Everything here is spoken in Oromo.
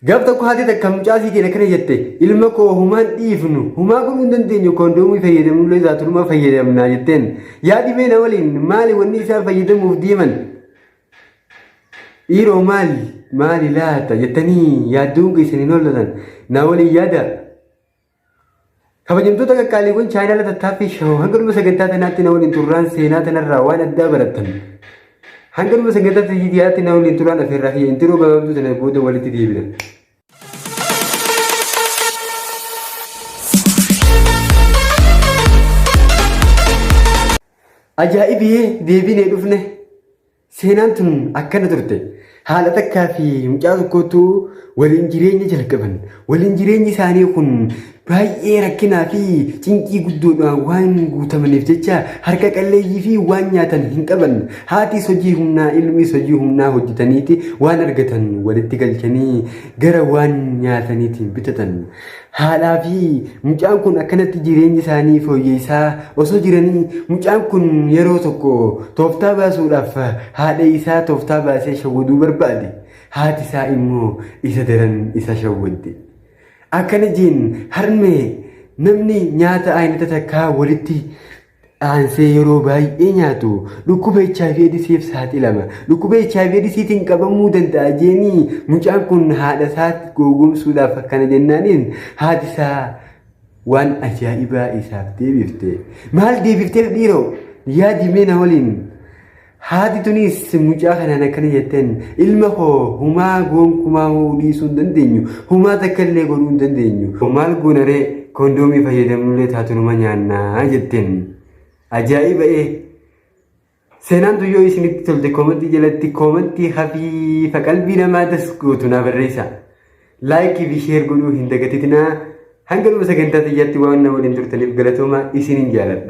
Gaaf tokko haati takka mucaa isiitiin akkana jette, ilma koo humaan dhiifnu, humaa godhuu hin dandeenyu, koondoomii fayyadamnullee zaaturuma fayyadamnaa jetteen. Yaadi mee na waliin maali wanni isaan fayyadamuuf deeman? Dhiiroo maali maali laata jettanii yaadduun keessan hin hollatan na waliin yaada. Kabajamtoota qaqqaaliiwwan chaayinaala tattaaffii shawoo hanga dhuma sagantaa tanaatti na waliin turraan seenaa tanarraa waan addaa barattan. Hanga dhuma sagantaa tiyyaatti na waliin turaan afeerraa kiyya intiroo gabaabduu tana booda walitti deebina. Ajaa'ibee deebinee dhufne. Seenaan tun akkana turte. Haadha takkaa fi mucaa tokkotu waliin jireenya jalqaban. Waliin jireenyi isaanii kun baay'ee rakkinaa fi cinqii guddoodhaan waan guutamaniif jecha harka qalleeyyii fi waan nyaatan hin qaban. Haatis hojii humnaa ilmis hojii humnaa hojjetaniiti waan argatan walitti galchanii gara waan nyaataniitiin bitatan. Haadhaa fi mucaan kun akkanatti jireenya isaanii fooyyeessaa osoo jiranii mucaan kun yeroo tokko tooftaa baasuudhaaf haadha isaa tooftaa baasee shawwaduu barbaade. Haati isaa immoo isa daran isa shawwadde. Akkana jeen harmee namni nyaata aynata takkaa walitti aansee yeroo baay'ee nyaatu dhukkuba HIV AIDSiif saaxilama. Dhukkuba HIV AIDSiitiin qabamuu danda'a jeenii mucaan kun haadha isaatti gowwoomsuudhaaf akkana jennaaniin haati isaa waan ajaa'ibaa isaaf deebifte. Maal deebifteef dhiiroo? Yaadi mee na waliin. Haati tunis mucaa kanaan akkana jetteen ilma koo humaa gonkumaa huu dhiisuu hin dandeenyu humaa takka illee godhuu hin dandeenyu maal goona ree kondoomii fayyadamnullee taatu numa nyaannaa jetteen ajaa'iba ee seenaan tun yoo isinitti tolte koomentii jalatti koomentii hafiifa qalbii namaa das gootu naa barreessaa laayikii fi sheer godhuu hin dagatitinaa hanga dhuma sagantaa tiyyaatti waan na waliin turtaniif galatoomaa isinin jaaladha.